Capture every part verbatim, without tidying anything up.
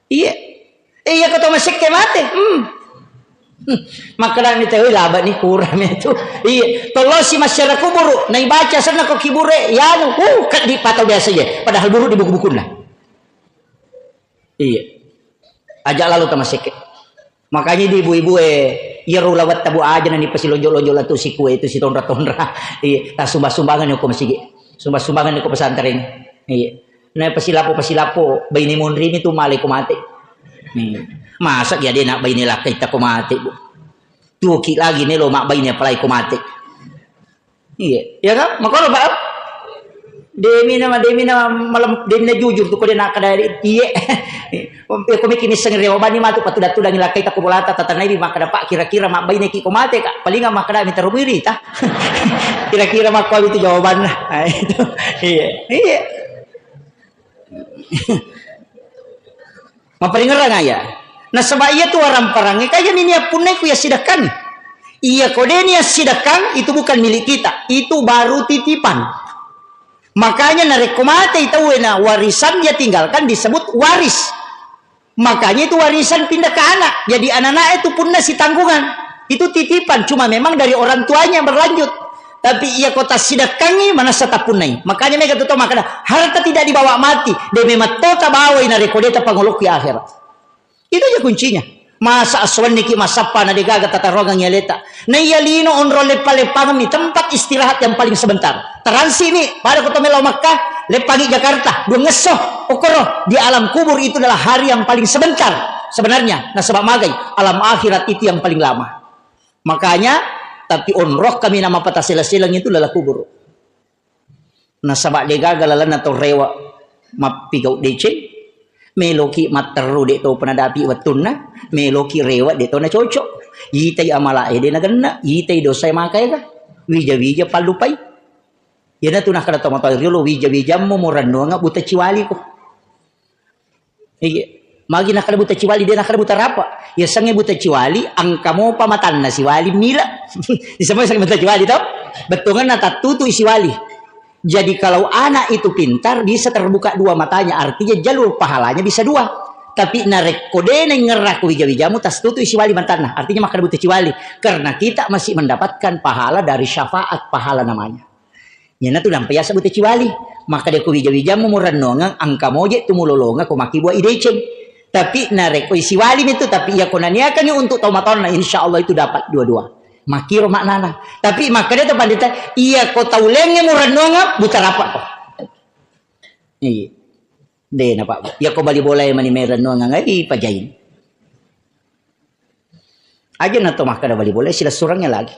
Iya. Eh, iya, ko to masekke mate. Hmm. Hmm. Makkeda mi tau, "Wih, laba ni kurang mi tu." Iya. Tollosi masyarakat kuburu, naibaca senna ko kibure, yanu, uh, keddi patau biasa je. Padahal buru di buku-bukunna. Iya. Aja lalo tamasekke. Makanya di ibu-ibu, eh, iyaro ulawetta bu aja nani pasilonjo-lonjo latu sikue itu sitonra-tonra. Iya, tasumba-sumbangan ko masigi. Sumba-sumbangan ko pesantren. Iya. Na pasilapo-pasilapo baine monri mi tu malai ko mate. Iya. Masa ya de na baine lakkaita ko mate, Bu. Tuoki lagi melo mabbaine apalagi ko mate. Iya, iya kan? Makoro, Pak. Demi nama, demi nama malam, demi na jujur tu ko de nakkeda, iya. Ya ko miki misseng rewa bani matu patuda-tudangi lakkaita ko bolata, tatanaiwi makkeda, "Pak, kira-kira mabbaine ki ko mate, Kak?" Palinga makkeda, "Minta rubuh irita." Kira-kira makko itu jawabanna. Nah, itu. Iya, iya. Maparingerrang ya. Nasaba iya tu waramparangnge, kaya mini appunnai ku ya sidakkan. Iya ko deni ya sidakkan, itu bukan milik kita. Itu baru titipan. Makanya narekko matei tauwe na warisan dia tinggalkan disebut waris. Makanya itu warisan pindah ke anak. Jadi anak-anak itu punna sitanggungan. Itu titipan, cuma memang dari orang tuanya berlanjut. Tapi iya ko tassidakkangi manassa tapunnai. Makanya mega tu tau makkeda, harta tidak dibawa mati. De memang to tabawai narekko de tapangolokki akhirat. Itu aja kuncinya. Masa aswanniki masappa na degaga tataruangang aleta. Na iya lino onrong leppa-leppangmi tempat istirahat yang paling sebentar. Taransi mi, pada ko to melo Makkah, leppangi Jakarta, dua ngesso, okoro, di alam kubur itu adalah hari yang paling sebentar. Sebenarnya, nasaba magai, alam akhirat itu yang paling lama. Makanya, tapi onrong kami nama pata sela-selang itu adalah kubur. Nasaba degaga lalenna tau rewa mappigau deceng, meloki matteru de to penadapi wettunna, meloki rewa de to nacocok. Itai amala e de nagenna, itai dosa e maka ega. Wija-wija pallupai. Iyanatu nakkeda tomatoa riolo, wija-wijammu murennuanga buta ciwaliko. Iya. Magi nakkeda buta ciwali, de nakkeda buta rapa. Yasengnge buta ciwali, engka mopa matanna siwali mila. Disebut yasengnge buta ciwali to? Bettuanna tattutu siwali. Jadi kalau anak itu pintar, bisa terbuka dua matanya, artinya jalur pahalanya bisa dua. Tapi narekko de nengngerrako wija-wijamu, tastutu siwali matanna, artinya makkeda buta ciwali. Karena kita masih mendapatkan pahala dari syafaat pahala namanya. Iyanatu nampa yaseng buta ciwali. Maka de ko wija-wijammu murennuangeng, engka moje tu mulolonga ko makkibua ideceng. Tapi narekko isiwali mi tu, tapi iya ko naniakangi untuk tau mataonna, insya Allah itu dapat dua-dua. Makkiro maknana. Tapi makkeda tu pandita, iya ko tau lengnge murennuangeng, buta rapa ko. Iya. De na, Pak. Iya ko bali bola e mani merennuangeng, ai pajain. Aja na to makkeda bali bola, silessurengnya lagi.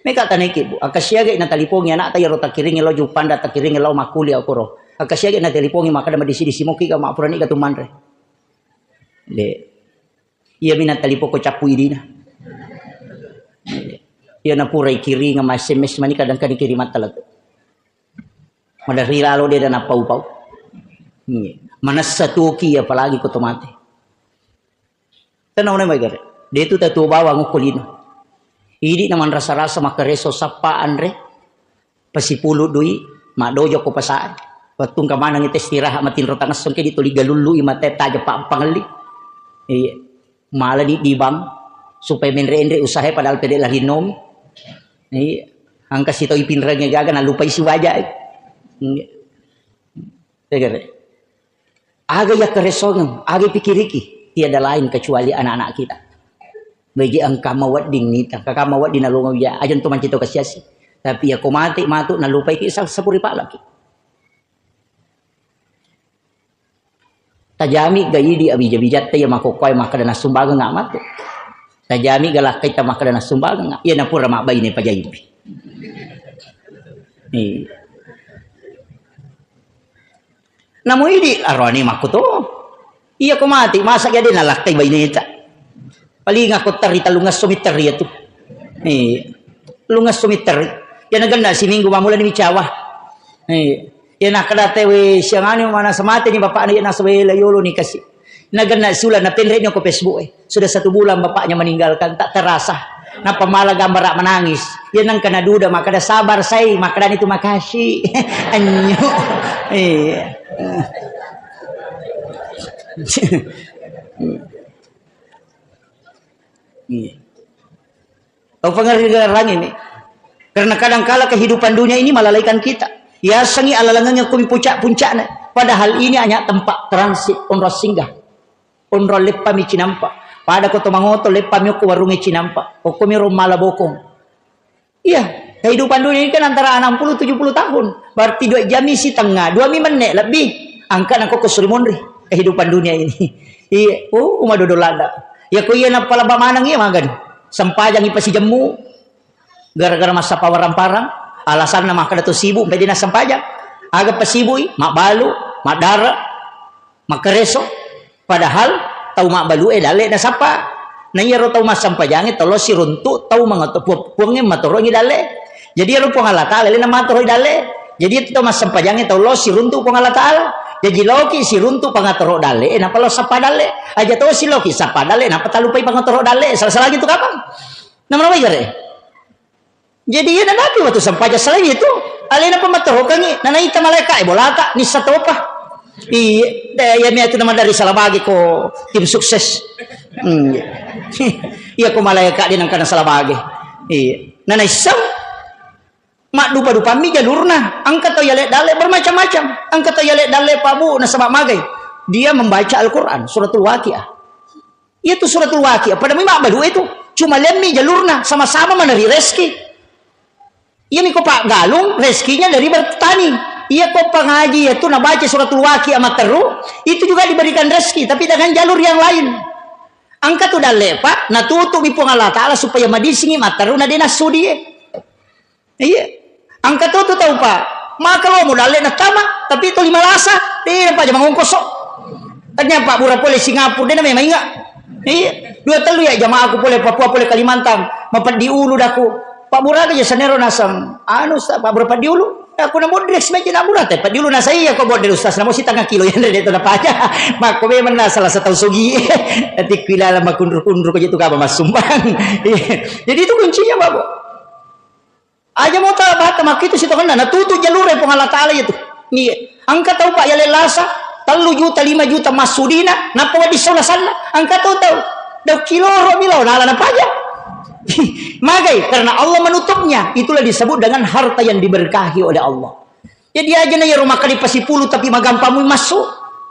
Meka taneki, Bu. Akkasiagai na talipongi anakta iyaro takiringi lao Juppanda, takiringi lao makkulia okoro. Akkasiagai na talipongi makkeda madisi-disi moki ga, mappurani ga tu manre. De. Iya mi na talipoko cappu idina. Iya na pura ikiringa ma S M S mani kadang-kadang kirimatta latu. Maderri lalo de na pau-pau. Iya. Manessa tuoki apalagi ko to mate. Tennauna mai gare. De tu tatuo bawang okko lino. Idi na manrasa-rasa makkareso sappa anre. Pasipulu dui, maddojo ko pasae. Wettu engka maneng ite istirahat matinro tangesso engka di tuli galullu i mate taja pa pangelli. Iya. Malani di bank supaya menre-enre usaha padahal pede lari nomi. Iya. Engka sitau ipinrengnge gaga nalupai siwaja. Iya. Tegere. Aga yakkaresongeng, aga pikiriki, tiada lain kecuali anak-anak kita. Beji engka mawedding nita, kaka mawedding nalongo wija, aja tu manci to kasiasi. Tapi ya ko mate matu nalupai ki sa-, sapuri palaki. Tajami ga idi abija-bijatta ya makokkoe makkeda nassumbangeng matu. Tajami ga lakkaita makkeda nassumbangeng. Iya napura mabbaine pajaipi. Iya. Namo idi aroane makkuto. Iya ko mati, masa jadi nalakkai baineta. Paling aku teri tellu ngesso mi teri ya tu. Iya. Tellu ngesso mi teri. Ya nagenna siminggu mamulani micawa. Iya. Ya nakkeda tewe siangani mana semate ni bapakna ya nasaba la yolo ni kasi. Nagenna sula napenre ni ko Facebook e. Sudah satu bulan bapaknya meninggalkan, tak terasa. Napa malah gambar menangis. Ya nang kena duda makkeda sabar sai, makkeda itu makasih. Anyu. Iya. Iya. Tau pangerrangi ini. Karena kadangkala kehidupan dunia ini melalaikan kita. Yasengngi alalangengnge kumi puncak-puncakna. Padahal ini hanya tempat transit, onrong singgah. Onrong leppami cinampa. Pada ko to mangoto leppami okko warungnge cinampa. Okkomi rong mala bokong. Iya, kehidupan dunia ini kan antara enam puluh tujuh puluh tahun. Berarti dua jam isi tengah, dua mi menne lebih. Angka nako ko suri monri kehidupan dunia ini. Iya, oh, uma dodo lada. Ya ko iya napalaba maneng iya magani. Sempajangi pasi jemmu. Gara-gara masa pawarang-parang, alasanna makkeda to sibuk, mpai dina sempajang. Aga pasibui, mabbalu, maddara, makkareso. Padahal tau mabbalue dalle nasappa. Na iyaro tau massempajange tolo siruntu tau mangato-, pu-, puangnge matorongi dalle. Jadi iyaro Puang Allah Ta'ala lena matoroi dalle. Jadi itu tau massempajange tau lo siruntu Puang Allah Ta'ala. Jadi loki siruntu pangatoro dalle, eh, napa lo sappa dalle. Aja to si loki sappa dalle, napa talupai pangatoro dalle. Salah-salah gitu kapang. Nama-nama gare. Jadi iya nanapi waktu sempaja selain itu, alena pematerokangi, nanaita malaika e bolata, nissa topa. Iya, deh, iya mi itu nama dari Salabage ko tim sukses. Hmm, iya. Iya ko malaika dia nangkana Salabage. Iya. Nanaisseng maddupa-dupammi jalurna. Angka to yale dalle bermacam-macam. Angka to yale dalle pabu nasaba magai. Dia membaca Al-Quran, suratul Waqiah. Iya tu suratul Waqiah. Pada mi mabbalu itu. Cuma lemmi jalurna, sama-sama maneri reski. Iya mi ko Pak Galung, reskinya dari bertani. Iya ko pangaji itu nabaca suratul Waqiah materu, itu juga diberikan reski, tapi dengan jalur yang lain. Angka tu dalle, Pak, natutup mi Puang Allah Ta'ala supaya madisingi materu na de nasudie. Iya. Angka to tu tau, Pak. Maka lo mo dalle na tama, tapi to lima lasa, de na paja mangongkoso. Tanya Pak Bura pole Singapura, de na memang inga. Iya. Dua tellu ya jamaahku pole Papua, pole Kalimantan, mapeddi ulu daku. Pak Bura aja sanero nasang. Anu sa Pak Bura peddi ulu. Aku na modrek sebaiknya na Bura te peddi ulu nasa iya ko modrek ustaz, namo si tengah kilo ya de to na paja. Makko memang na salah satu sogi. Tapi kuilala makunru-kunru ko jitu kaba masumbang. Iya. Jadi itu kuncinya, Bapak. Aja mo ta bata makkitu sitongenna, natutu jalure Puang Allah Ta'ala itu. Iya. Angka tau Pak yale lasa, tellu juta, lima juta massudina, nappa wedding sau lasanna. Angka tau tau. Dau kiloro mi lao nala napaja. Magai, karena Allah menutupnya. Itulah disebut dengan harta yang diberkahi oleh Allah. Jadi aja na yero makkeda pasipulu tapi magampang mui massu.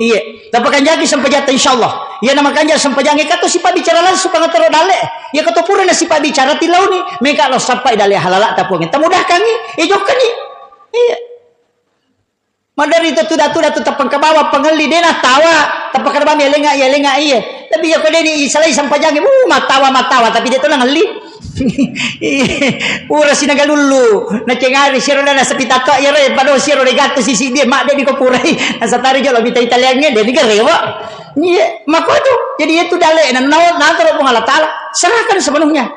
Iya, tapakanjaki sempajatta insyaallah. Iya na makanja sempajangnge kato sipabbicara langsung pangatoro dalle. Iya kato pura na sipabbicara tilauni, meka lo sappai dalle halala tapuangnge. Tamudahkangi, iya jokkani. Iya. Madari tu datu datu tapangkabawa pangelli dena tawa, tapakada bami elenga iya elenga iya. Tapi iya ko deni isalai sempajangnge, uh, matawa matawa tapi de to nangelli. Pura sinagalullu, nacengari siro dana sepi tato iyaro, eh, pado siro de gattu sisi dia, mak de diko purai. Nasatari jolo mita italiangnge, de digarewa. Iya, makotu. Jadi itu dalle, na, na, natoro Puang Allah Ta'ala, serahkan sepenuhnya.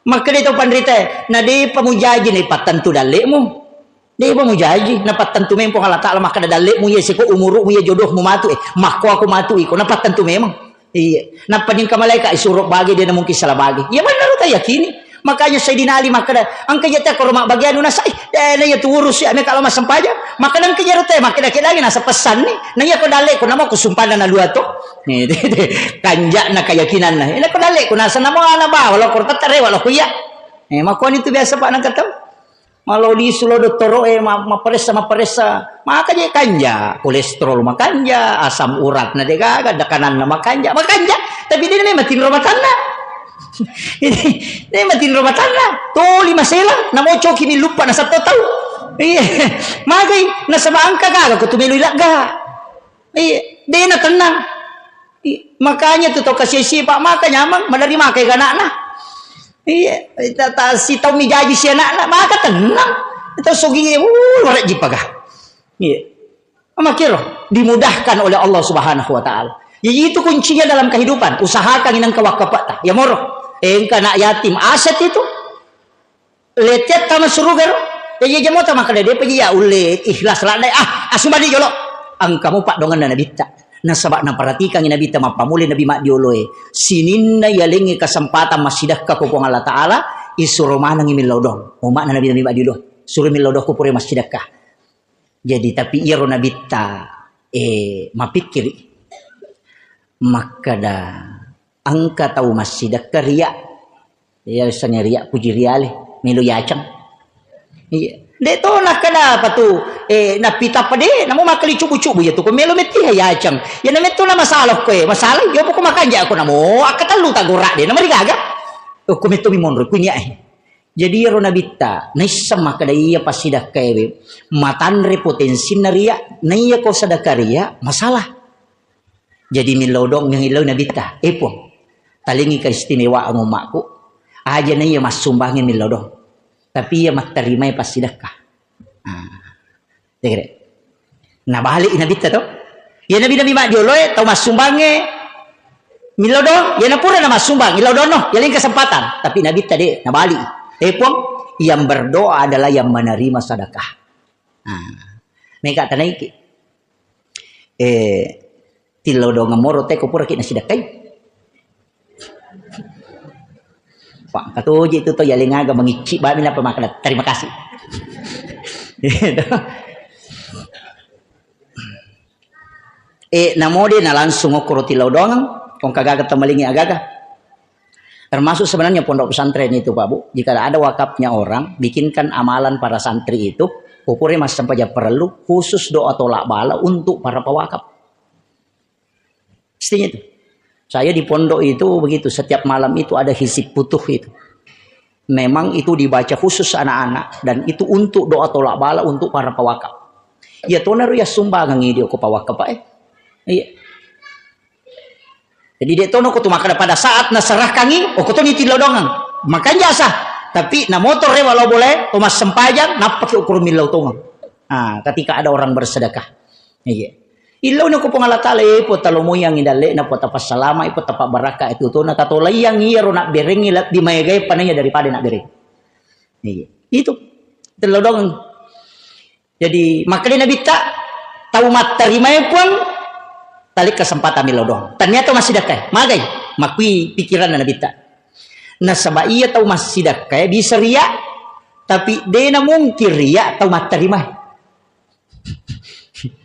Makkeda to panrita, na de pamujaji na ipattentu dallemu. De'pa mujaji, napattentu memang Puang Allah Ta'ala makkeda, "Dalle'mu iya siko, umuru'mu iya, jodohmu matu, eh, makko aku matu iko," napattentu memang. Iya. Nappa ningka malaika, "Isuro bage, de na mungkin salah bage." Iya, bener, ta yakini. Makanya Sayyidina Ali makkeda, "Engka iya te koro mabbagianu nasai, eh, na iya tu urus ya, meka lo massempajang." Makkeda, "Engka iya ro te," makkeda, "kedangi nasa pesanni, na iya ko dalle'ku, namo ku sumpanna na lua to." Nih, kanja'na keyakinanna. Ina ko dalle'ku, nasa namo ana bawa lo koro tette rewa lo ku iya. Eh, makkoni tu biasa, Pak, nangka tau. Malo lisu lo dottoro'e, ma-, maparessa, maparessa. Maka je kanja, kolesterol makanja, asam uratna de gaga, tekananna makanja, makanja. Tapi de memang tinro matanna. De memang tinro matanna. Toli masela, namo coki mi luppa na satto tau. Iya. Magai, nasaba engka gaga ko tu melo ilagga. Iya, de na tennang. Iya, makanya tu tau kasi-, sipa maka nyamang, madari maka ga anakna. Iya, ta, ta, si tau mijaji si anakna, maka tennang. Tau sogi, uh, luar jipaga. Iya. Makiro, dimudahkan oleh Allah Subhanahu wa Ta'ala. Jadi itu kuncinya dalam kehidupan. Usahakan inang kawakapata. Ya moro. Engka anak yatim, aset itu. Lettiatta massurugaro. Jaji aja mota makkeda, depa ji ya ulle ikhlas ladde. Ah, asubani jolo. Engka mo paddongenna Nabitta. Nasaba naperhatikangi Nabitta, mappammula Nabi maddioloe. Sininna yalengnge kesempatan massidekka ko Puang Allah Ta'ala, isuro manengngi millau doang. Umma'na Nabi, Nabi maddiolo. Suro millau doang ko pura massidekka. Jadi, tapi iyaro Nabitta, eh, mapikkiri. Makkeda, Engka tau massidekka ria. Iya, sengnge ria puji riale, melo yaceng. Iya. De' to nakkeda apa tu, eh, napita pede, namo makkali cubu-cubu ya tu, ko melo metti yaceng. Ya na metto na masalah ko, eh, masalah, ya pokok makanja ko namo, akkatellu ta gora de', na marigaga. Oh, ko metto mi monro, ku nia, eh. Jadi ero nabitta, naisseng makkeda iya passidekkae we, matanre potensinna ria, na iya ko sedekah ria, masalah. Jadi millau doang yang illau nabitta, eh Puang, talingi keistimewaan ummakku, aja na iya massumbangi millau doang, tapi iya matterimai passidekka. Ah. Tegere. Nabalik nabitta to. Ya nabi-nabi maddioloe tau massumbange millau doang, ya napura na massumbang, illau doang no, ya lain kesempatan. Tapi nabitta de', nabalik. Eh Puang, yang berdoa adalah yang menerima sedekah. Ah. Meka tanaiki. Eh, tillau doang moro te ko pura ki nasidekkai. Pak, katoji itu to, yaling aga mengicci bami napa makkeda, "Terima kasih." Gitu. Eh, namode na langsung okkoro tillau doang, kong kagaga tamalingi agaga. Termasuk sebenarnya pondok pesantren itu, Pak Bu, jika ada wakafnya orang, bikinkan amalan para santri itu, pupure massempajang parellu, khusus doa tolak bala untuk para pewakaf. Mestinya itu. Saya di pondok itu begitu, setiap malam itu ada hizib futuh itu. Memang itu dibaca khusus anak-anak, dan itu untuk doa tolak bala untuk para pewakaf. Ya, tonaro ya sumbangan ide ko pewakaf, Pak, eh. Iya. Jadi, de' tono ko tu makkeda pada saat naserahkangi, oh, ko toni tillau doangang. Makanja sah. Tapi na motor rewa lao boleh, to massempajang, nappaki ukur millau tongang. Ah, ketika ada orang bersedekah. Iya. Illau ni ko Puang Allah Taala, eh, po talo moyang i dalle'na, po tapassalama, po tapabbarakka, itu tona tatolaiang iya ro nabberengi lebbi maegae panaya daripada nabbereng. Iya. Itu. Tillau doangang. Jadi, makkeda nabitta, tau matterimai Puang, tali kesempatan millau doang. Ternyata massidekkai. Magai, makui pikiranna nabitta. Nasaba iya tau massidekkai bisa ria, tapi dena mungkin ria tau matterimai.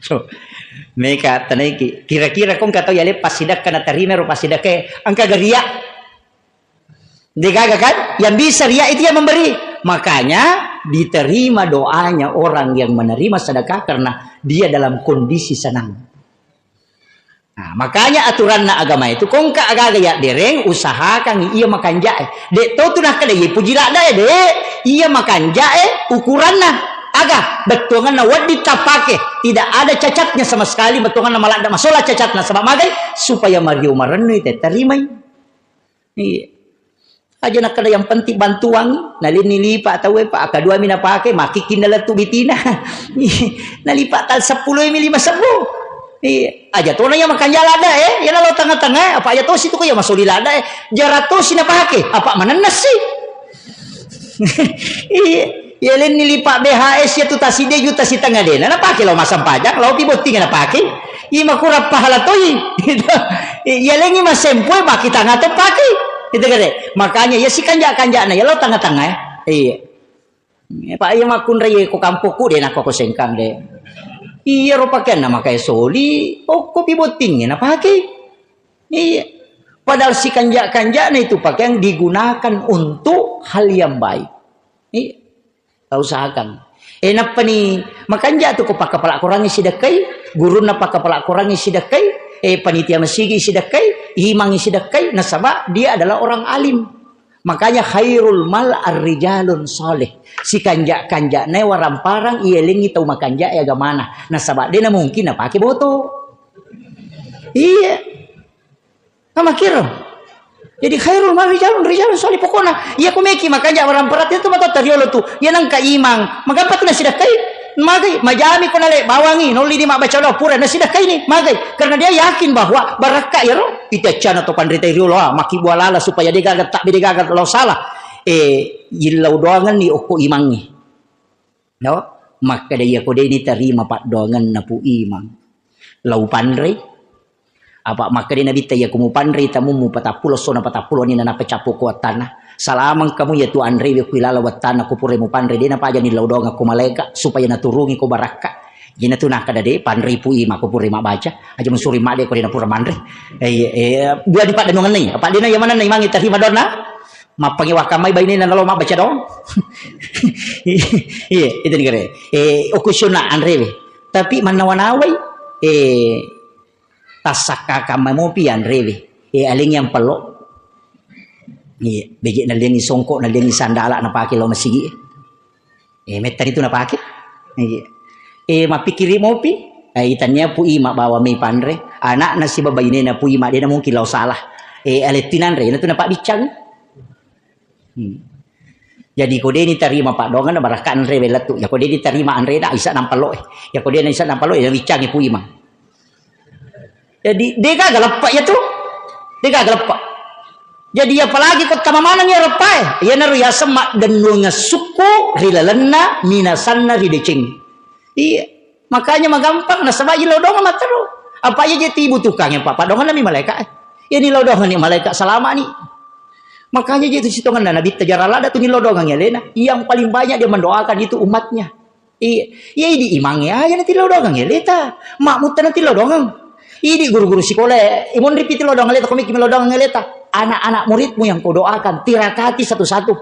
So, meka tanaiki. Kira-kira kong katau yale passidekka naterima ro passidekkai, engka garia. Degaga kan? Yang bisa ria itu yang memberi. Makanya diterima doanya orang yang menerima sedekah karena dia dalam kondisi senang. Nah, makanya aturanna agama itu, kongka agaga ya dereng, usahakan iya makanjae. Dek to tu nakkeda iya puji laddae, dek. Iya makanjae ukuranna. Aga, bettuanganna wedding tapake. Tidak ada cacatnya sama sekali, bettuanganna maladda masola cacatna. Sebab magai? Supaya mario marennu tettarimai. Iya. Aja nakkeda yang penting bantuang, nalinni lipa tauwe, Pak, kedua mi napake, makikkin lettu bitina. Nalipa tal seppulo mi lima sebbu. Iya. Aja tona ya makanja ladda, eh. Ya nalo tengah-tengah, apa aja tosi tu ya masoli ladda, eh. Jara tosi napake, apa manenna si. Iya. Yalenni lipa B H S ya tu tasi de juta sitengah dena. Napake lo masang pajak, lo pi botting napake. Ima kurang pahala toi. Gitu. Yalengi masempue baki tanga to pake. Gitu kan, dek. Makanya ya si kanja-kanja na ya lo tengah-tengah, eh. Iya. Eh, Pak, iya makkunrai ko kampokku de nako ko sengkang de. Iya ro pakeanna makai soli, okko pi botting napake. Iya. Padahal si kanja-kanjana itu pakaian digunakan untuk hal yang baik. Iya. Tau usahakan. Eh, nappani makanja tu ko pakkapala Korangngi sidekkai, gurunna pakkapala Korangngi sidekkai, eh, panitia masigi sidekkai, imangngi sidekkai, nasaba dia adalah orang alim. Makanya khairul mal arrijalun salih. Si kanja-kanjana waramparang ielengi tau makanja e agamana. Nasaba dena mungkin napake boto. Iya. Amakkiro. Jadi khairul mal rijalun, rijalun salih. Pokokna, iya ko meki makanja waramparang itu matotta riolo tu. Iya nangka imang. Magappa tu nasidekkai? Magai, majami ko nale bawangi, nolli di mabbaca doa pura nasidekkai ni. Magai, karena dia yakin bahwa barakka iyaro. Ite accana to panrita riolo, ah, maki bualala supaya degaga tak degaga lao salah. Eh, illau doangan ni okko imangngi. No? Makkeda iya ko deni tarima paddoanganna pu imang. Lau panrei. Apa makkeda Nabitta, iya ko mupanrei tamummu patappulo, sona patappulo ni nanappa cappu ko wattana. Salamang kamu iya tu anrei we ku ilala wattana ko pura mupanrei, de napaja ni lau doang ko malaika supaya naturungi ko barakka. Ina tu nakkeda de, panrei pu ima ko pura mabbaca. Aja musuri madde ko dena pura manre. Eh, iya, eh, dua di paddennungenna. Apa dena yang mana na imangi tarima donna? Mappangi wakamai bainena nalo mabbaca dong. Iya, itu ni kare. Eh, oku siona anrewe. Tapi mannawa-nawai, eh, tassakka kamma mopi anrewe. Eh, aling yang pelok. Iya, beje nalengi songkok, nalengi sandala napake lo masigi. Eh, mettani tu napake. Iya. Eh, mappikiri mopi. Eh, itannia pu ima bawa mi panre. Anakna sibawa bainena pu ima, dena mungkin lao salah. Eh, alettinanre, ina tu napabbiccang. Hmm. Jadi ko deni tarima paddoangenna, barakka anre welettu. Ya ko deni tarima anrena, isa nampalo eh. Ya ko deni isa nampalo eh, wiccangi pu ima. Jadi, degaga leppa iya tu. Degaga leppa. Jadi, apalagi ko tama maneng iya reppae. Iyanaro yaseng maddennungeng sukku ri lalenna minasanna ri deceng. Iya. Makanya magampang nasaba iya lodong matteru. Apa iya je tibutuhkan ya Pak? Padongan nami malaikat. Iya ni lodong ni malaikat selama ni. Makanya je tu sitongan nabi tajara lada tu ni lodong yang lena. Yang paling banyak dia mendoakan itu umatnya. Iya, iya idi imangnge aja na tillau doangang eleta. Makmutta na tillau doangang. Idi guru-guru sikola, imonripi tillau doangang eleta, komiki millau doangang eleta. Anak-anak muridmu yang kau doakan, tirakati satu-satu.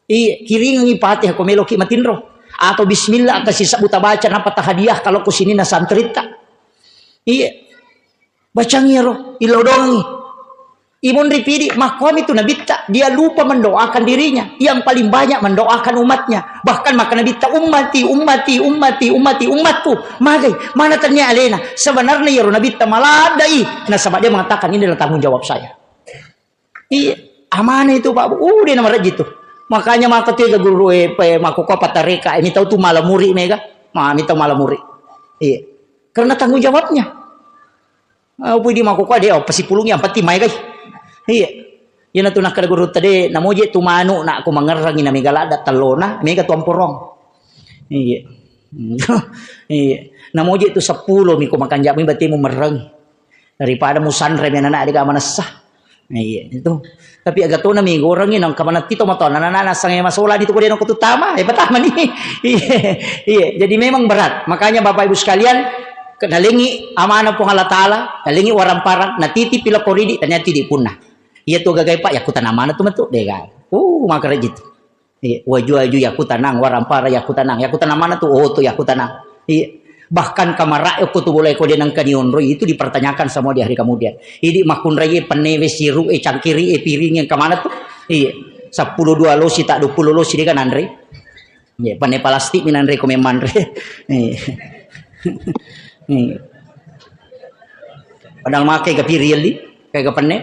Iya, kiringengi Fatihah ko meloki matinro. Atau bismillah akan sisebbu tabaca, nappa tahadiah kalau ko sininna santritta. Iya. Bacangi ero, illau doangi. Imonri pidi, makkuami tu nabitta, dia lupa mendoakan dirinya. Yang paling banyak mendoakan umatnya. Bahkan maka nabitta, "Ummati, ummati, ummati, ummati, ummatku." Magai, mana tania alena? Sebenarnya iyaro nabitta maladdai. Nasaba dia mengatakan, "Ini adalah tanggung jawab saya." Iya, amanah itu, Pak Bu. Uh, dia nomor itu. Makanya maka tu ega guru, eh, pe-, mako ko patareka, eh, mitau tu mala muri mega. Ma, mitau mala muri. Iya. Karena tanggung jawabnya. Ah, upui di makkukua de, oh, pasipulungi, yang penting mai gai. Iya. Iyana tu nakkeda guru tadi, namoje tu manu nak ko mangerrangi na mega ladda tellona, mega tu amporong. Iya. Iya. Namoje tu seppulo mi ko makanjak mi berarti mu merreng. Daripada musanre mi anak-anak dega manessa. Iya, itu. Tapi aga tona mi gorengi nang kamana tito matoa anak-anak sange masola di tu ko de nako tu tama, eh, pertama ni. Iya. Iya, jadi memang berat. Makanya Bapak Ibu sekalian, Ke-, nalengi amanah Puang Allah Taala, nalengi waramparang, natitipi lao ko ridi, ternyata idi punna. Iya tu gagai Pak, yakutana mana tu metu, dega. Uh, maka rejit. Iya, waju-waju yakutanang, waramparang yakutanang, yakutanang mana tu, oh tu yakutanang. Iya. Bahkan kamara ko tu boleh ko dia nangka nionroi itu dipertanyakan semua di hari kemudian. Idi makunrai e penne we siru e cangkiri e piring yang kemana tu? Iya. Seppulo dua losi tak dua puluh losi dia kan andre. Iya, penne plastik mi nanre ko memang re. Iya. Iya. Padahal make ga pirielli, kayak ga penne.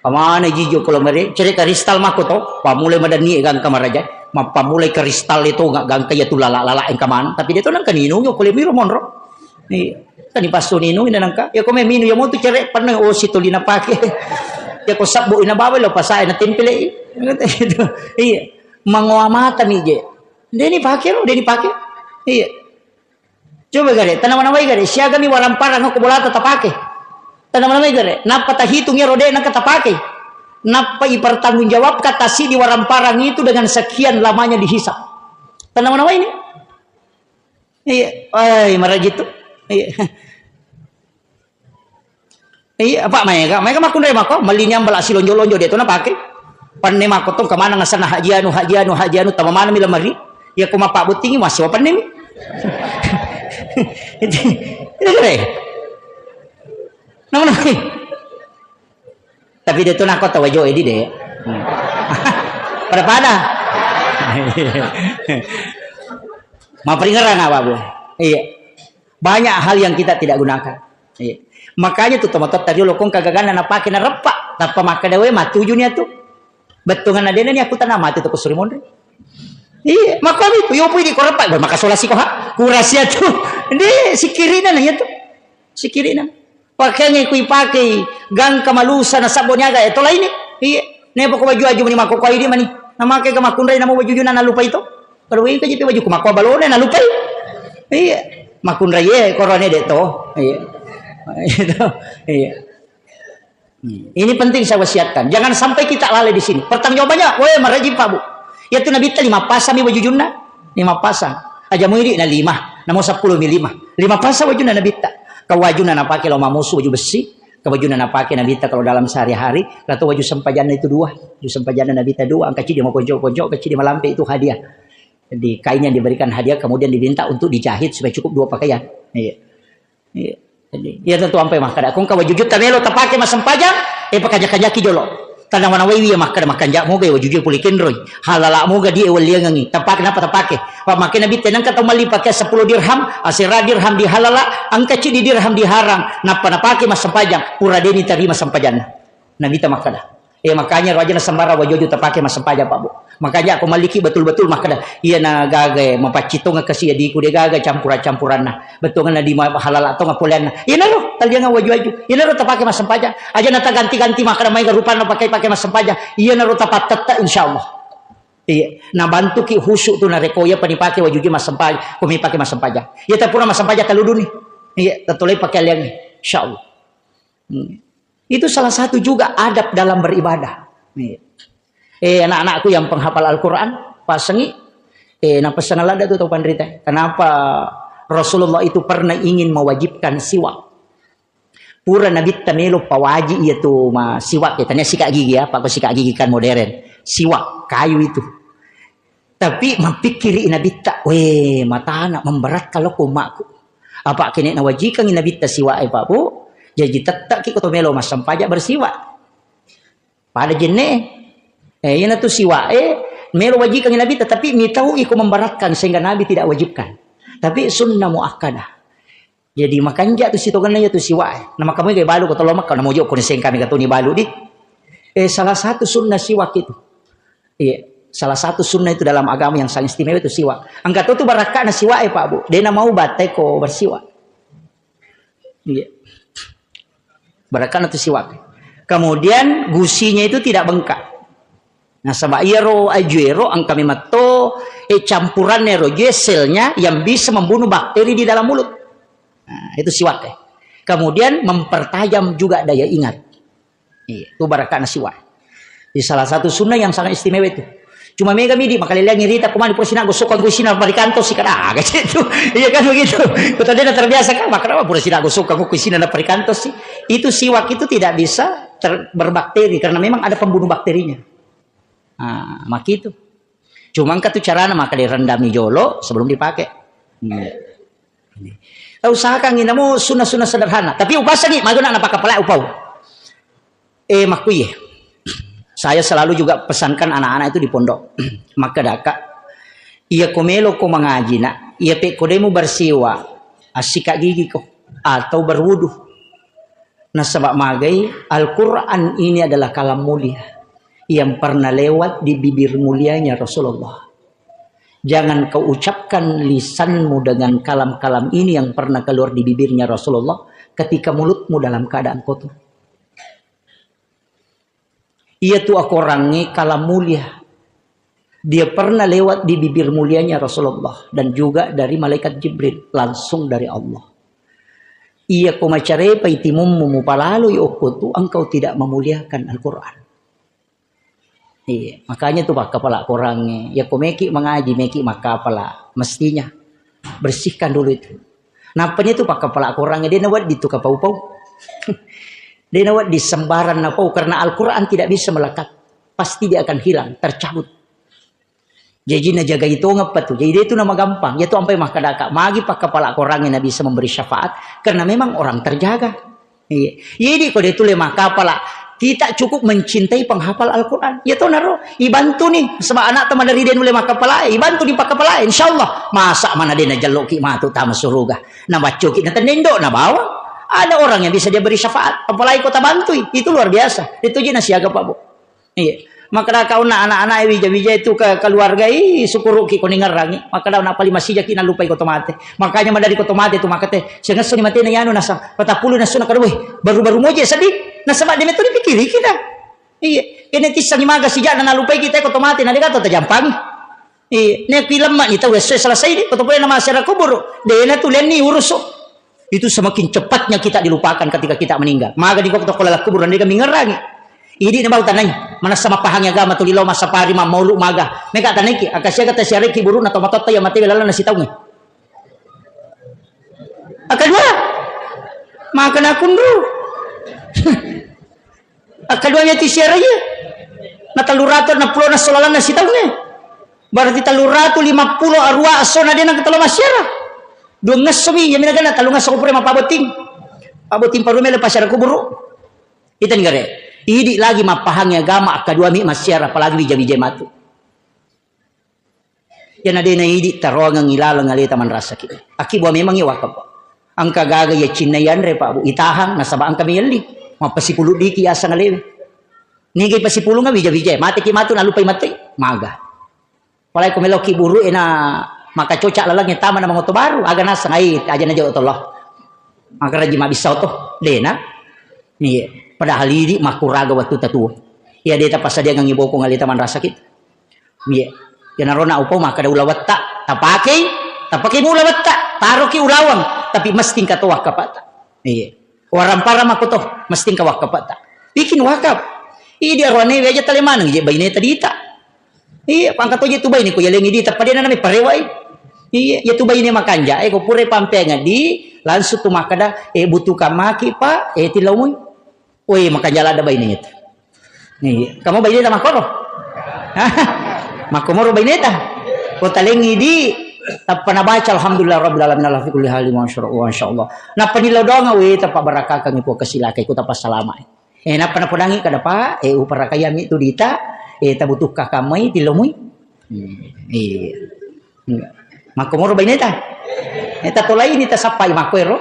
Pamane jijo ko lomere, cere karistal mako to, pamulai madanni gangka maraja, ma pamulai karistal itu gak gangka ya tu lala-lala engka man, tapi dia tu nang kanino yo ko le miro monro. Iya. Kan ipasso nino ina nangka, ya ko me minu ya mo tu cere penne oh si toli napake. Ya ko sabbo ina bawa lo pasae na tempele. Iya. Mangoa mata mi je. Deni pake ro, deni pake. Iya. Coba gare, tanama-namai gare, siagami waramparang ko bolata tapake. Tanama-namai gare, nappa tahitung ero de nangka tapake. Nappa ipertanggungjawabkan tasi di waramparang itu dengan sekian lamanya dihisap. Tanama-namai ini. Iya, ai maraji tu. Iya. Iya, apa maega? Maega makkunrai mako, melli nyambala silonjo-lonjo de to napake. Penne mako tong kemana ngasana haji anu, haji anu, haji anu, tama mana mi lemari. Ya ko mapabottingi masih penne mi. Itu kere. Nama nama. Tapi de to nako tawajo edi de. Hmm. Pada-pada. Maperingeran apa, Bu? Iya. Banyak hal yang kita tidak gunakan. Iya. Makanya tu tomatoatta riolo kong kagaganna napake nareppa, tappa makkeda we matuju ni atu. Bettuanna dena ni aku tanah mati tu kusuri monri. Iya, makkomi tu yopo idi ko reppa, maka sola siko ha. Kurasia tu. Ndi sikirina na iya tu. Sikirina. Pakengnge kui pakei gangka malusa na sabbo niaga e to laini. Iya. Nepo ko baju aju mani makko ko idi mani. Namake ga makkunrai namo bajujuna nalupai to. Kalau ini kaji baju ku makko balone nalupai. Iya. Makkunrai e korone de to. Iya. Itu. Iya. Hmm. Ini penting saya wasiatkan. Jangan sampai kita lalai di sini. Pertanggungjawabannya, weh, maraji Pak Bu. Ya tu Nabi lima pasang mi bajujunna. Lima pasang. Aja mu idi na lima. Namo sepuluh mi lima. Lima pasa wajunna Nabitta. Ka wajunna napake lao mamusu, waju bessi. Ka wajunna napake Nabitta kalau dalam sehari-hari, atau waju sempajanna itu dua. Waju sempajanna Nabitta dua, engka cidi maponjo-ponjo, engka cidi malampe, itu hadiah. Jadi kain yang diberikan hadiah kemudian diminta untuk dijahit supaya cukup dua pakaian. Iya. Iya. Jadi, iya tentu ampai makkada. Kongka wajujutta melo tapake massempajang, eh, pakaja-kajaki jolo. Tanna wanawaiwi ya makkada, makkanja moga ya wajujue pole kenroi. Halala moga di ewalliangangi. Tapake napa tapake? Pak, make Nabitta nengka tau malli pake sepuluh dirham, asera dirham di halala, engka cidi dirham di haram. Nappa napake massempajang, pura deni tarima sempajanna. Nabitta makkada. Eh, makanya roaja na sembarang waju-waju tapake massempajang, Pak, Bu. Makanya aku malliki betul-betul makkada, iya na gaga, eh, mapaccitong kasi adiku de gaga campura-campuranna. Bettuanna di ma-, halala tong apoleanna. Iyanaro, talliangan waju-waju. Iyanaro tapake massempajang. Aja na taganti-ganti makkada maega rupanna pakai-pakai massempajang. Iyanaro tapattetta insyaallah. Iya, nabantuki khusyuk tu narekko iya pani pake wajujue massempajang, ko mi pake massempajang. Iya tapura massempajang taluduni. Iya, tatolai pake aliangnge. Insyaallah. Hmm. Itu salah satu juga adab dalam beribadah. Iya. Eh, anak-anakku yang penghafal Al-Quran, pasengi, eh, napasana ladda tu tau panrita. Kenapa Rasulullah itu pernah ingin mewajibkan siwak? Pura Nabitta melo pawaji iya tu ma-, siwak, ya, tania sikat gigi, apa ko sikat gigi kan modern. Siwak, kayu itu. Tapi mapikkiri Nabitta, "Weh, matana memberatkan lo ko umatku." Apa kene nawajikangi Nabitta siwak e, Pak, Bu? Jaji tettaki ko to melo massempajang bersiwak. Pada jenne. Eh, iyana tu siwak e, melo wajikangi Nabitta, tapi mitau iko memberatkan sehingga Nabi tidak wajibkan. Tapi sunnah muakkadah. Jadi, makanja tu sitongenna iya tu siwak e. Na makamui ga balu ko tolo Mekka, na mojo ko ni sengkami ga toni balu di. Eh, salah satu sunnah siwak itu. Iya, salah satu sunnah itu dalam agama yang sangat istimewa itu siwak. Engka to tu barakkana siwak e, Pak, Bu. De na mau batai ko bersiwak. Iya. Barakkana tu siwak. Kemudian gusinya itu tidak bengkak. Nasaba iyaro ajuero engka memetto, eh, campuranna ero ajue selnya yang bisa membunuh bakteri di dalam mulut. Nah, itu siwak, eh. Kemudian mempertajam juga daya ingat. Iya, itu barakkana siwak. Di salah satu sunnah yang sangat istimewa itu. Cuma mega midi makaleleangi rita kumani pura sina gosokang ku isina parikanto si kada aga itu. Iya kan begitu. Kota dia terbiasa kan, makanya pura sina gosokang ku isina na parikanto si. Itu siwak itu tidak bisa ter-, berbakteri karena memang ada pembunuh bakterinya. Nah, makitu. Cuma engka tu carana maka direndami jolo sebelum dipakai. Hmm. Usahakan ini mau sunnah-sunnah sederhana. Tapi upasangi maguna napakapala upau. Eh, makkuye. Saya selalu juga pesankan anak-anak itu di pondok. Makkadaka, iya ko melo ko mangaji, Nak, iya pe ko demu bersiwak, assikat gigi ko atau berwudu. Nasaba magai, Al-Quran ini adalah kalam mulia yang pernah lewat di bibir mulianya Rasulullah. Jangan kau ucapkan lisanmu dengan kalam-kalam ini yang pernah keluar di bibirnya Rasulullah ketika mulutmu dalam keadaan kotor. Iya tu akorangnge kalam mulia. Dia pernah lewat di bibir mulianya Rasulullah dan juga dari malaikat Jibril, langsung dari Allah. Iya ko macarepai timummu mupalaloi okko tu, engkau tidak memuliakan Al-Quran. Iya, makanya tu pakkapala korangnge. Ya ko meki mangaji, meki makkapala, mestinya bersihkan dulu itu. Nappanya tu pakkapala korangnge, de nawedding tu kapau-pau. De nawedding sembarang napau, karena Al-Quran tidak bisa melekat. Pasti dia akan hilang, tercabut. Jaji najagai tongeng pa tu. Jadi de tu namagampang. Ya tu ampai makkadaka, magi pakkapala korangnge na bisa memberi syafaat, karena memang orang terjaga. Iya. Jadi ko de tu le makkapala, kita cukup mencintai penghafal Al-Quran. Ya to naro, ibantu ni, sebab anak teman dari de nulle makkapala, ibantu ni pakkapala, insyaallah. Masa mana de najelloki matu tama suruga. Nabaccoki na tendendo, nabawa. Ada orang yang bisa dia beri syafaat, apalagi kota bantui. Itu luar biasa. Itu je nasiaga, Pak, Bu. Iya. Makkada kauna anak-anak e wija-wija itu ke keluarga, ih, syukuruki ko ningerrangi. Makkada na pali masijaki nalupai ko tomate. Makanya madari ko tomate tu makate, siangessoni matena yanu nasa, patapulu nasuna kadue, baru-baru moje sedih. Nasaba de metu dipikiri kita. Iya. Kene tissangi maga sijana nalupai kita ko tomate, na de gato tajampangi. Iya. Ne pilemma ni tau esso selesai di, ko topoe nama asyara kuburu. De na tulenni urusu. Itu semakin cepatnya kita dilupakan ketika kita meninggal. Maga di waktu ko laleng kubur, andega mingerangi. Idi na bau tanai, manessa mapahangi agama tuli lao massapari mammaulu maga. Mega tanaiki, akasiaga tasiareki burukna tomatoatta iya matewe lalenna sitaungnge. Akkadua, makkeda kunru. Akkadua miyatu siara iya. Na telluratu enneng pulo na solalanna sitaungnge. Berarti telluratu lima pulo arua essona de' nengka telo massiara. Duangngesso mi, iya mi nakenna tellungesso ko pura mappabotting. Pabotting parume le passiara kuburu. Itani gare. Idi' lagi mappahangi agama, akkadua mi massiara, apalagi wija-wija matu. Iyana de' naidi' taroangengngi laleng aleta manrasaki. Akkibbua memangngi wakaf. Engka gaga iya cinna yanre, Pak, Bu, itahang nasaba' engka meyelli. Mappasipulung diki' aseng alewe. Niga ipasipulungnga wija-wija, mateki matu nalupai matei. Maga. Apalagi ko meloki buru e na makacoca lalengnge tama na mangoto baru, aga naseng ai aja na jolo tollo. Makaraji mabissa oto, dena. Iya, padahal idi' makkuraga wettu tatuo. Iya de' tapassadiangengngi bokong aleta manrasaki. Iya. Iyanaro na upau makkeda ulawetta, tapakei, tapakei mu ulawetta, taroki ulaweng, tapi mesti engka to wakkapata. Iya. Warampara makko to, mesti engka wakkapata. Bikin wakaf. Idi' aroane we aja tale maneng je baineta dita. Iya, pangka to je tu baine ko yalengi dita, padena nami parewai. Iya, ya tu baine makanja, eh, ko pura pampenga di, langsung tu makkeda, eh, butuhkan maki, Pak, eh, tilaumui. Woi, makanja ladda baineta. Iya. Kamu baineta makkoro? Makkomoro baineta. Ko talengi di, tappa nabaca, "Alhamdulillah Rabbil Alamin, ala fi kulli hali, masya Allah, masya Allah." Nappa nilodonga, woi, tappa barakakang iku kasilakai, ku tappa salama. Eh, nappa napodangi kada, Pak, eh, uparakayami tu dita, eh, tabutuhka kamai, tilomui. Hmm, iya. Makkomoro baineta. Eh, tatolaini tasappai makkoero.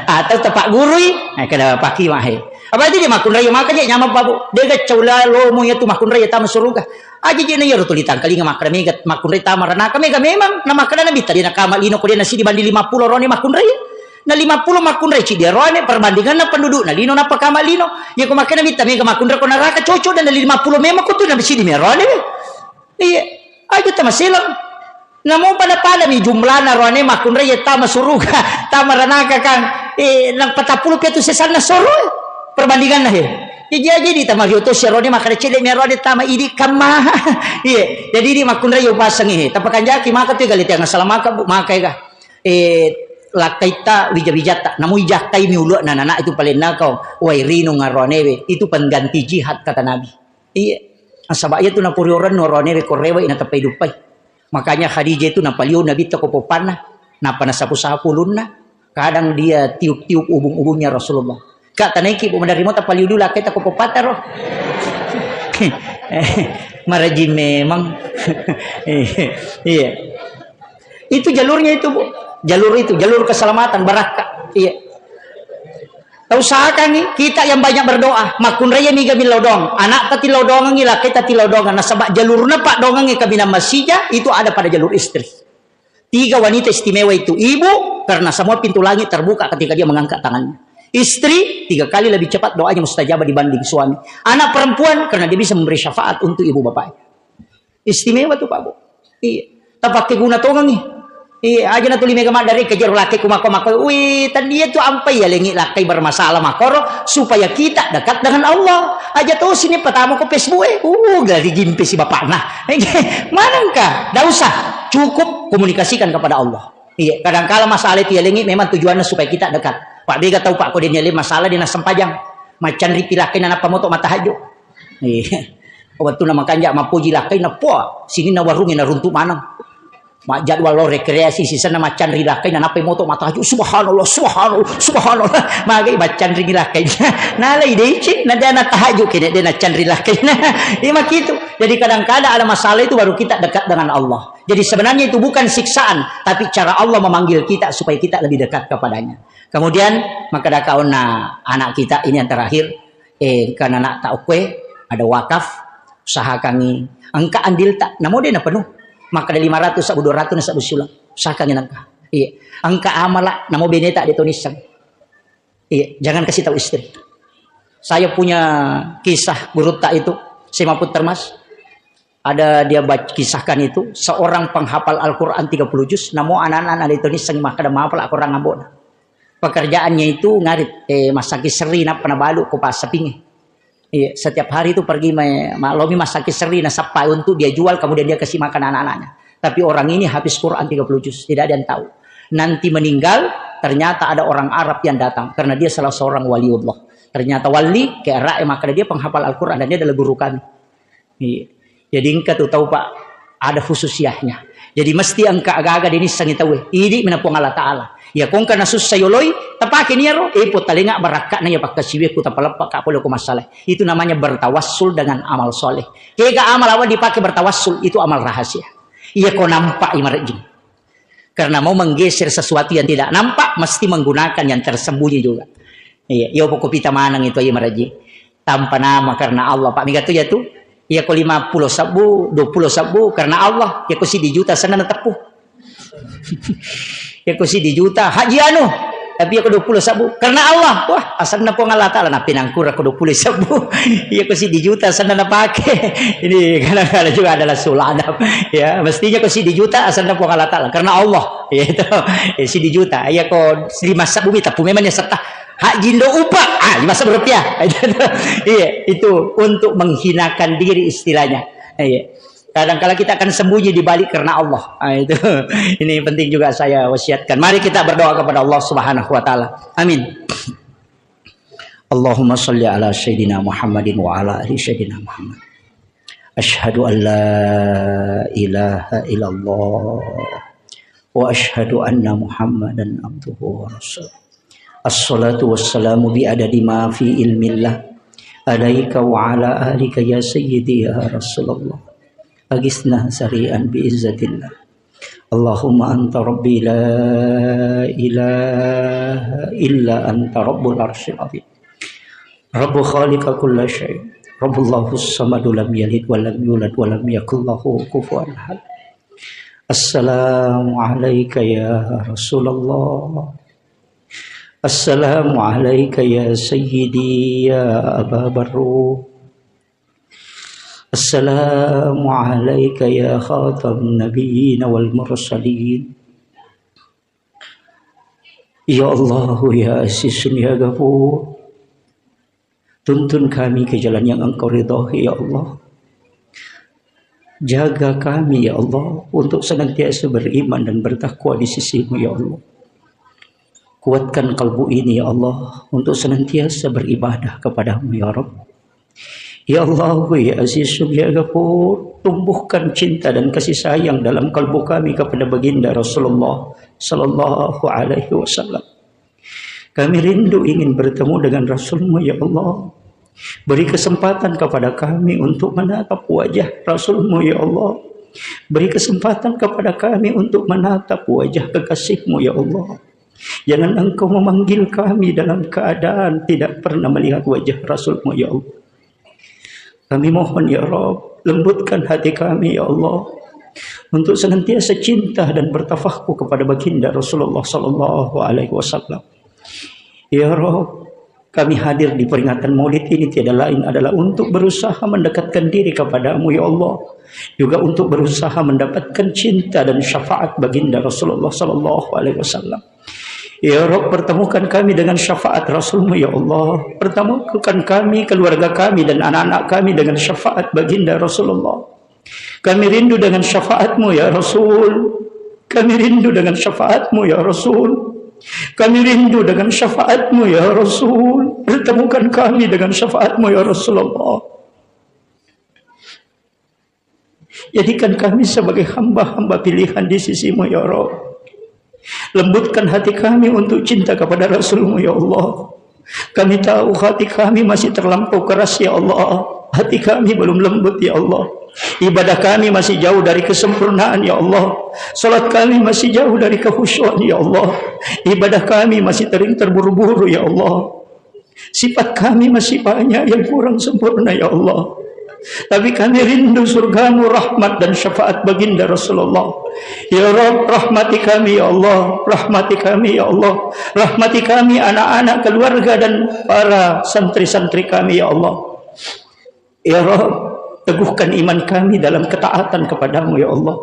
Atau tapaggurui, eh, kada paki mahe. Apa jadi makkunrai maka je nyamang babu. Dega caula lomo ya tu makkunrai tama suruga. Aja je na yaro tuli tangkalinga makkada mega makkunrai tama ranaka mega memang na makkada nabi tadi na kama lino ko dia nasi dibanding lima puluh rone makkunrai. Na lima puluh makkunrai ci dia rone perbandingan na penduduk na lino na pakama lino. Ya ko makkada nabi mega makkunrai ko naraka cocok dan lima puluh memang ko tu na bisi di merone. Iya, aja tama silang. Namo pada-pada mi jumlana roane makkunrai tama suruga, tama ranaka kan. Eh, nang patappulo pitu sesanna soro. Perbandinganna he. Jadi jadi tama rioto si roane makkada cedde mi roane tama idi kamma. Iya, jadi idi makkunrai upasangi he. Tapakanjaki maka tu gale tiang salamaka bu maka ega. Eh, lakkaitta wija-wijatta. Namo ijakkai mi ulu'na nana itu palenna kau. Wai rino ngaroane we. Itu pengganti jihad kata Nabi. Iya. Nasaba iya tu napurioreng noroane we korewai nateppai duppai. Makanya Khadijah itu napaliu Nabitta ko poppanna, nappa nasapu-sapu ulunna. Kadang dia tiup-tiup ubung-ubungnya Rasulullah. Kak, tanaiki bu maderri mo tapaliu dulu lakkaita ko poppatta ro. Maraji memang. Iya. Itu jalurnya itu, Bu. Jalur itu, jalur keselamatan, barakka. Iya. Tausahakangngi, kita yang banyak berdoa, makkunrai miga millau doang. Anak tati lau doangengngi, lakkai tati lau doangang. Nasaba jalurna pak doangengngi kaminang masija, itu ada pada jalur istri. Tiga wanita istimewa itu. Ibu, karena semua pintu langit terbuka ketika dia mengangkat tangannya. Istri, tiga kali lebih cepat doanya mustajabah dibanding suami. Anak perempuan, karena dia bisa memberi syafaat untuk ibu bapaknya. Istimewa tu, Pak, Bu. Iya. Tapakke guna tongengngi. Iya, aja na tuli mega maddare kejero lakkai ku mako-mako. Wih, tadi itu ampai ya lengi lakkai bermasalah makoro supaya kita dekat dengan Allah. Aja to sini pertama ko Facebook eh. Uh, gari gimpe si bapakna. Manengka? Ndak usah. Cukup komunikasikan kepada Allah. Iya, kadangkala masalah itu ya lengi memang tujuannya supaya kita dekat. Pak bega tahu Pak ko dia masalah dia sempajang. Macan ripi lakkai na napa moto matahajud. Iya. Wettunna makanja mappoji lakkainna, puah, sininna warungnge naruntu maneng. Majjadwal lao rekreasi, sisenna maccanri lakkainna, nappai moto matahajud, "Subhanallah, subhanallah, subhanallah." Magai maccanri lakkainna. Nalai deceng, na dia natahajud kene dia naccanri lakkainna. Iya makitu. Jadi kadang-kadang ada masalah itu baru kita dekat dengan Allah. Jadi sebenarnya itu bukan siksaan, tapi cara Allah memanggil kita supaya kita lebih dekat kepadanya. Kemudian, makkadaka onna anak kita ini yang terakhir, eh, engka nana'ta okkoe, ada wakaf, usahakangngi, engka andilta, namo de napenuh, makkada lima ratus sabbu dua ratus nasabbu siuleng, usahakangngi nengka. Iya, engka amala, namo beneta de to nisseng. Iya, jangan kasih tahu istri. Saya punya kisah gurutta itu, Sema Putermas. Ada dia bac-, kisahkan itu, seorang penghafal Al-Quran tiga puluh juz, namo anak-anak na itu nissengngi makkada mahafal Al-Quran ambo'na. Pekerjaannya itu ngarit, eh, massaki serri nappa nabalu ko passapingnge. Iya, setiap hari itu pergi me-, ma-, lomi massaki serri nasappa untuk dia jual, kemudian dia kasih makan anak-anaknya. Tapi orang ini habis Quran tiga puluh juz, tidak ada yang tahu. nanti meninggal, ternyata ada orang Arab yang datang karena dia salah seorang waliullah. Ternyata wali, kayak rak, maka dia penghafal Al-Quran dan dia adalah guru kami. Iya. Jadi engka tu tau, Pak, ada khususiahnya. Jadi mesti engka aga-aga dinissengi tauwe. Idi mina Puang Allah Ta'ala. Ya kongka na sussa yoloi, tapake ni ero, eh, po talenga barakka'na ya pakkasiwe ku tapaleppa ka pole ko masalah. Itu namanya bertawassul dengan amal soleh. Kega amal awal dipakai bertawassul, itu amal rahasia. Iya ko nampak i marejing. Karena mau menggeser sesuatu yang tidak nampak, mesti menggunakan yang tersembunyi juga. Iya, iya poko pita maneng itu aja maraji. Tanpa nama karena Allah, Pak. Mega tu ya tu. Iya ko lima puluh sabbu, dua puluh sabbu karena Allah, iya ko sidi juta sana na teppu. Iya ko sidi juta, haji anu. Tapi iya ko dua puluh sabbu karena Allah. Wah, asanna Puang Allah Ta'ala na pinangkura ko dua puluh sabbu. Iya ko sidi juta sana na pake. Ini kadang-kadang juga adalah sulana. Ya, mestinya ko sidi juta asanna Puang Allah Ta'ala karena Allah. Ya itu. Eh, sidi juta. Iya ko lima sabbu mi teppu memang ya serta. Hak jindo upa, ah, lima sabbu rupiah. Iya, itu untuk menghinakan diri istilahnya. Iya. Kadang-kala kita akan sembunyi di balik karena Allah. Ah, itu. Ini penting juga saya wasiatkan. Mari kita berdoa kepada Allah Subhanahu wa Ta'ala. Amin. Allahumma salli ala Sayyidina Muhammadin wa ala ali Sayyidina Muhammad. Asyhadu an la ilaha illallah wa asyhadu anna Muhammadan abduhu wa rasuluh. Assalatu wassalamu bi adadi ma fi ilmillah alaika wa ala alika ya sayyidi ya Rasulullah. Agisna sari'an bi izzatillah. Allahumma anta rabbi la ilaha illa anta rabbul arsyil azim. Rabbu khaliqa kulla syai. Rabbullahu samadu lam yalid wa lam yulad wa lam yakul lahu kufuwan ahad. Assalamu alaika ya Rasulullah. Assalamu alaika ya sayyidi ya Aba Barru. Assalamu alaika ya khatam nabiyyin wal mursalin. Ya Allah, ya Aziz, ya Ghafur. Tuntun kami ke jalan yang Engkau ridhoi, ya Allah. Jaga kami, ya Allah, untuk senantiasa beriman dan bertakwa di sisi-Mu, ya Allah. Kuatkan kalbu ini, ya Allah, untuk senantiasa beribadah kepada-Mu, ya Rabb. Ya Allah, ya Aziz, ya Ghafur, tumbuhkan cinta dan kasih sayang dalam kalbu kami kepada Baginda Rasulullah sallallahu alaihi wasallam. Kami rindu ingin bertemu dengan Rasul-Mu, ya Allah. Beri kesempatan kepada kami untuk menatap wajah Rasul-Mu, ya Allah. Beri kesempatan kepada kami untuk menatap wajah kekasih-Mu, ya Allah. Jangan Engkau memanggil kami dalam keadaan tidak pernah melihat wajah Rasul-Mu, ya Allah. Kami mohon, ya Rabb, lembutkan hati kami, ya Allah, untuk senantiasa cinta dan bertafahku kepada Baginda Rasulullah sallallahu alaihi wasallam. Ya Rabb, kami hadir di peringatan Maulid ini tiada lain adalah untuk berusaha mendekatkan diri kepada-Mu, ya Allah, juga untuk berusaha mendapatkan cinta dan syafaat Baginda Rasulullah sallallahu alaihi wasallam. Ya Rabb, pertemukan kami dengan syafaat Rasul-Mu, ya Allah. Pertemukan kami, keluarga kami, dan anak-anak kami dengan syafaat Baginda Rasulullah. Kami rindu dengan syafaat-Mu, ya Rasul. Kami rindu dengan syafaat-Mu, ya Rasul. Kami rindu dengan syafaat-Mu, ya Rasul. Pertemukan kami dengan syafaat-Mu, ya Rasulullah. Jadikan kami sebagai hamba-hamba pilihan di sisi-Mu, ya Rabb. Lembutkan hati kami untuk cinta kepada Rasul-Mu, ya Allah. Kami tahu hati kami masih terlampau keras, ya Allah. Hati kami belum lembut, ya Allah. Ibadah kami masih jauh dari kesempurnaan, ya Allah. Salat kami masih jauh dari kekhusyuan, ya Allah. Ibadah kami masih sering terburu-buru, ya Allah. Sifat kami masih banyak yang kurang sempurna, ya Allah. Tapi kami rindu surgamu, rahmat dan syafaat baginda Rasulullah. Ya Rabb, rahmati kami, ya Allah. Rahmati kami, ya Allah. Rahmati kami, anak-anak, keluarga, dan para santri-santri kami, ya Allah. Ya Rabb, teguhkan iman kami dalam ketaatan kepadamu, ya Allah.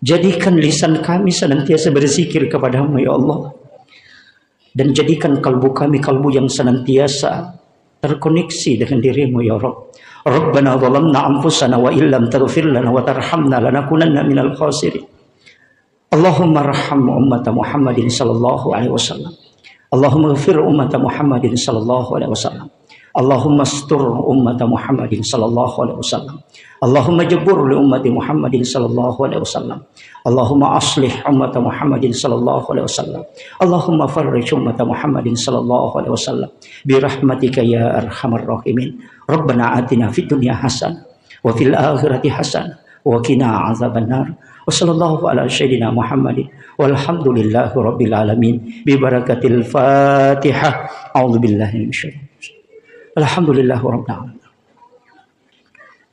Jadikan lisan kami senantiasa berzikir kepadamu, ya Allah. Dan jadikan kalbu kami kalbu yang senantiasa terkoneksi dengan dirimu, ya Rabb. Rabbana zalamna anfusana wa illam taghfir lana wa tarhamna lanakunanna minal khasirin. اللهم ارحم أمة محمد صلى الله عليه وسلم. اللهم اغفر أمة محمد صلى الله عليه وسلم. اللهم استر أمة محمد صلى الله عليه وسلم. اللهم جبر لأمة محمد صلى الله عليه وسلم. اللهم أصلح أمة محمد صلى الله عليه وسلم. اللهم فرج أمة محمد صلى الله عليه وسلم برحمتك يا أرحم الراحمين. ربنا آتنا في الدنيا حسنة وفي الآخرة حسنة وقنا عذاب النار. وصلى الله على سيدنا محمد والحمد لله رب العالمين ببركة الفاتحة. أعوذ بالله من الشيطان الرجيم. الحمد لله رب العالمين.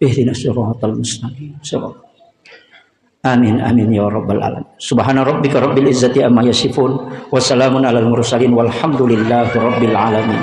اهدنا الصراط المستقيم. صراط آمين، آمين يا رب العالمين. سبحان ربك رب العزة عما يصفون، وسلام على المرسلين، والحمد لله رب العالمين.